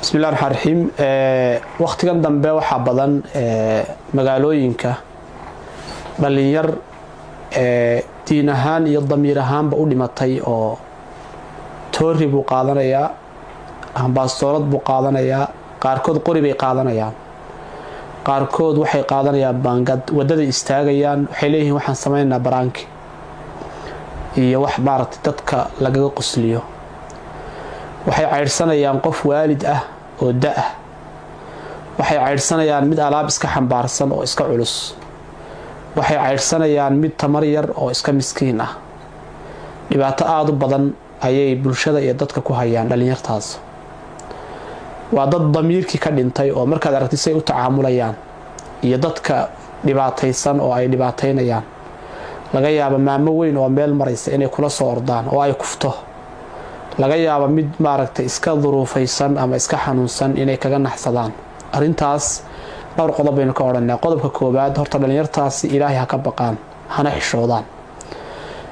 Bismillahi raxmaan raxiim. Wakhtigan dambe waxaa badan magaalooyinka dhalinyar diin ahaan iyo damiir ahaanba u dhimatay oo toori buu qaadanayaa, ambastoolad buu qaadanayaa, qaarkood qori bay qaadanayaan, qaarkood waxay qaadanayaan baangad, waddaday istaagayaan, waxay leeyihiin waxaan samaynaynaa baraanki iyo wax maaragtay dadka lagaga qosliyo. Waxay caydhsanayaan qof waalid ah oo da-ah, waxay caydhsanayaan mid alaab iska xambaarsan oo iska culus, waxay caydhsanayaan mid tamar yar oo iska miskiin ah. Dhibaato aada u badan ayay bulshada iyo dadka ku hayaan dhalinyartaas. Waa dad damiirkii ka dhintay oo markaad aragtid say u tacaamulayaan iyo dadka dhibaataysan oo ay dhibaataynayaan. Laga yaabo maamo weyn oo meel maraysa inay kula soo ordaan oo ay kufto, laga yaabo mid maaragtay iska duruufaysan ama iska xanuunsan inay kaga naxsadaan. Arrintaas dhowr qodob baynu ka odhanaa. Qodobka koowaad, horta dhalinyartaasi Ilaahay ha ka baqaan, hana xishoodaan,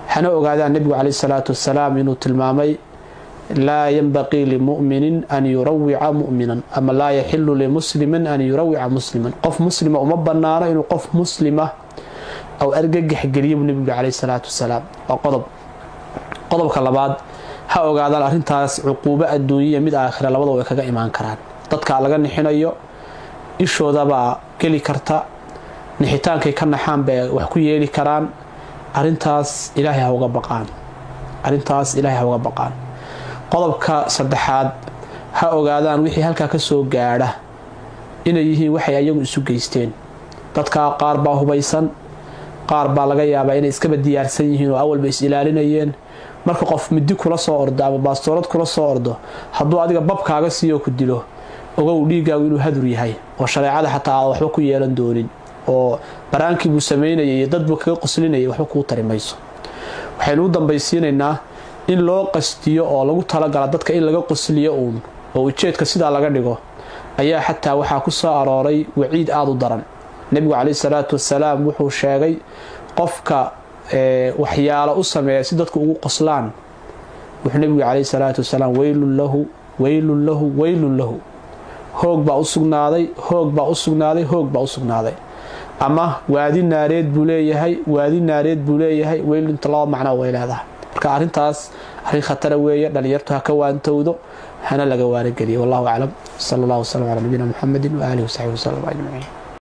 hana ogaadaan nebigu caleyhi salaatu wasalaam inuu tilmaamay laa yanbaqii limu'minin an yurawica mu'minan, ama laa yaxilu limuslimin an yurawica musliman. Qof muslima uma banaano inuu qof muslima aw argagax geliyo buu nebigu caleyhi salaatu wasalaam. Waa qodob. Qodobka labaad, ha ogaadaan arrintaas cuquubo adduunyiya mid aakhira labadaba way kaga imaan karaan. Dadka laga nixinayo ishoodabaa geli karta, nixitaankay ka naxaan bay wax ku yeeli karaan. Arrintaas Ilaahay ha uga baqaan, arrintaas Ilaahay ha uga baqaan. Qodobka saddexaad, ha ogaadaan wixii halkaa ka soo gaadha inay yihiin waxay ayagu isu geysteen. Dadka qaar baa hubaysan, qaar baa laga yaabaa inay iskaba diyaarsan yihiin oo awalba is ilaalinayeen. Marka qof midi kula soo ordo ama baastoolad kula soo ordo, hadduu adiga babkaaga siiyo ku dilo, ogow dhiiggaagu inuu hadur yahay oo shareecada xataa aad waxba ku yeelan doonin, oo baraankii buu samaynayay iyo dad buu kaga qoslinayay waxba kuu tari mayso. Waxaynu u dambaysiinaynaa in loo qastiyo oo lagu talagala dadka in laga qosliyo uun oo ujeedka sidaa laga dhigo ayaa xataa waxaa ku soo arooray waciid aada u daran. Nebigu caleyhi salaatu wasalaam wuxuu sheegay qofka waxyaalo u sameeya si dadku ugu qoslaan, wuxuu nebigu caleyhi salaatu wasalaam weylun lahu, weylun lahu, weylun lahu, hoog baa u sugnaaday, hoog baa u sugnaaday, hoog baa u sugnaaday, ama waadi naareed buu leeyahay, waadi naareed buu leeyahay. Weylunta laba macno way leedahay. Marka arrintaas arrin khatara weeye, dhalinyartu ha ka waantowdo, hana laga waanageliyo. Wallahu aclam, sala allahu wasalam calaa nabiyina Muxamedin waaalihi wasaxbihi wasalam ajmaciin.